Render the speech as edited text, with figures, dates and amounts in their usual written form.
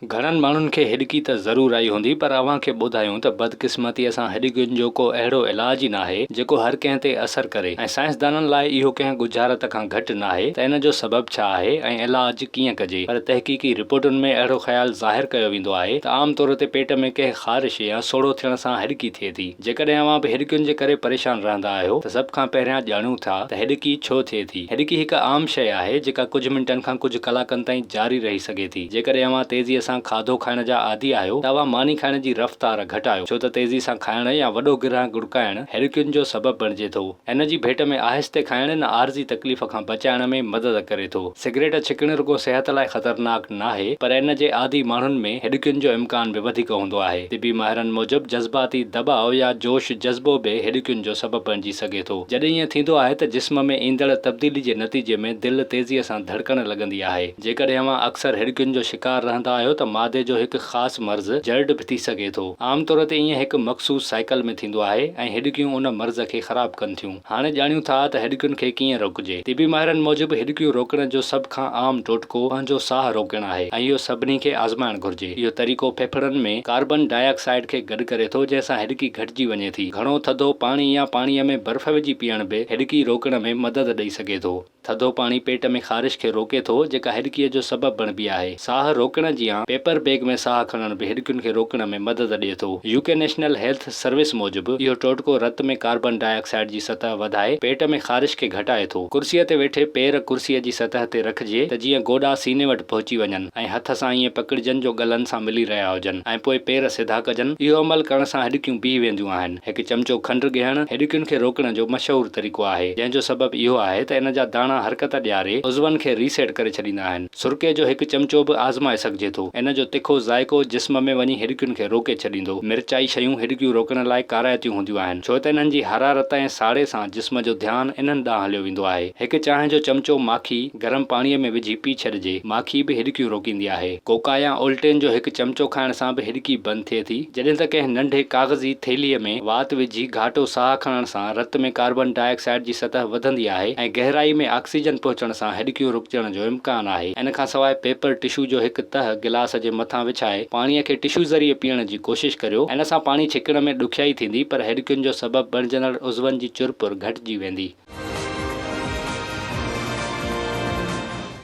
گهڻن ماڻهن کي هڏڪي ته ضرور آئي هوندي پر اوهان کي ٻڌايون ته بدقسمتيء سان هڏڪين جو ڪو اهڙو علاج ئي ناهي جيڪو هر ڪنهن تي اثر ڪري ۽ سائنسدانن لاء اهو ڪنهن ڳجهارت کان گهٽ ناهي ته ان جو سبب ڇا آهي ۽ علاج ڪيئن ڪجي پر تحقيقي رپورٽن ۾ اهڙو خيال ظاهر ڪيو ويندو آهي ته عام طور تي پيٽ ۾ ڪنهن خارش يا سوڙهو ٿيڻ سان هڏڪي ٿئي ٿي. جيڪڏهن اوهان به هڏڪين جي ڪري پريشان رهندا آهيو ته سڀ کان پهريان ڄاڻون ٿا ته هڏڪي ڇو ٿئي ٿي. هڏڪي هڪ عام شيء آهي جيڪا ڪجهه منٽن کان ڪجهه ڪلاڪن تائين جاري رهي سگهي ٿي. جيڪڏهن اوهان تيزيء سان کاڌو کائڻ جا عادي آهيو ته اوهان ماني کائڻ جي رفتار گهٽايو ڇو ته تيزي سان کائڻ يا وڏو گرهه ڳڙڪائڻ هڏڪين جو سبب بڻجي ٿو. ان جي ڀيٽ ۾ آهستي کائڻ ان عارضي تڪليف کان بچائڻ ۾ مدد ڪري ٿو. سگريٽ ڇڪڻ رڳو صحت لاء خطرناڪ ناهي پر ان جي عادي ماڻهن ۾ هڏڪين جو امڪان به وڌيڪ هوندو آهي. طبي ماهرن موجب جذباتي دٻاء يا جوش جذبو به هڏڪين جو سبب بڻجي سگهي ٿو. جڏهن ائين ٿيندو آهي ته جسم ۾ ايندڙ تبديلي جي نتيجي ۾ دل تيزيء سان ڌڙڪڻ لڳندي آهي. جيڪڏهن اوهان اڪثر هڏڪين جو شڪار رهندا آهيو ته معدي جو هڪ خاص مرض جرڊ به ٿي سگهي ٿو. عام طور تي ائين هڪ مخصوص سائيڪل ۾ ٿيندو آهي ۽ هڏڪيون ان مرض کي خراب ڪن ٿيون. هاڻي ڄاڻيون ٿا ته هڏڪين کي ڪيئن روڪجي. طبي ماهرن موجب هڏڪيون روڪڻ جو سڀ کان عام ٽوٽڪو پنهنجو ساهه روڪڻ آهي ۽ اهو سڀني کي آزمائڻ گهرجي. اهو طريقو ڦڦڙن ۾ ڪاربن ڊاء آڪسائيڊ کي گڏ ڪري ٿو جنهن سان هڏڪي گهٽجي وڃي ٿي. گهڻو ٿڌو پاڻي يا پاڻيء ۾ برف وجهي پيئڻ به هڏڪي روڪڻ ۾ مدد ڏئي سگهي ٿو. ٿڌو پاڻي پيٽ ۾ خارش کي روڪي ٿو، جيڪا هڏڪيء جو سبب بڻبي آهي. ساهه روڪڻ جيان پيپر بيگ ۾ ساهه کڻڻ به هڏڪين کي روڪڻ ۾ مدد ڏئي ٿو. U K national health service موجب، اهو ٽوٽڪو رت ۾ ڪاربن ڊاء آڪسائيڊ جي سطح وڌائي پيٽ ۾ خارش کي گهٽائي ٿو. ڪرسيء تي ويٺي پير ڪرسيء جي سطح تي رکجي ته جيئن گوڏا سيني وٽ پهچي وڃن ۽ هٿ سان ائين پڪڙجن جو ڳلن سان ملي رهيا هجن ۽ پوء پير سڌا ڪجن. اهو عمل ڪرڻ سان هڏڪيون بيهي وينديون آهن. هڪ چمچو کنڊ ڳيهڻ هڏڪين کي روڪڻ جو مشهور طريقو آهي، جنهن جو سبب اهو آهي ته ان جا داڻا حرڪت ڏياري عضون کي ري سيٽ ڪري ڇڏيندا آهن. سرڪي جو هڪ چمچو به آزمائي سگهجي ٿو. ان جو تکو ذائقو جسم ۾ وڃي هڏڪين کي روڪي ڇڏيندو. مرچائي شيون هڏڪيون روڪڻ لاء ڪارائتيون هونديون آهن، ڇو ته انهن جي حرارت ۽ ساڙي سان جسم جو ڌيان انهن ڏانهن هليو ويندو آهي. هڪ چانهه جو چمچو ماکي گرم پاڻيء ۾ وجهي پي ڇڏجي. ماکي به هڏڪيون روڪيندي آهي. ڪوڪا يا اولٽين جو هڪ چمچو کائڻ سان به هڏڪي بند ٿئي ٿي. جڏهن ته ڪنهن ننڍي ڪاغذي ٿيلهيء ۾ وات وجهي گهاٽو ساهه کڻڻ سان رت ۾ ڪاربن ڊاء آڪسائيڊ جي سطح وڌندي آهي ۽ گهرائي ۾ آڪسيجن پهچڻ سان هڏڪيون رڪجڻ جو امڪان آهي. ان کان سواء پيپر ٽشو جو هڪ تهه گلاس جي مٿان وڇائي پاڻيء کي ٽشو ذريعي پيئڻ جي ڪوشش ڪريو. ان سان پاڻي ڇڪڻ ۾ ڏکيائي ٿيندي پر هڏڪين جو سبب بڻجندڙ عضون جي چرپر گهٽجي ويندي.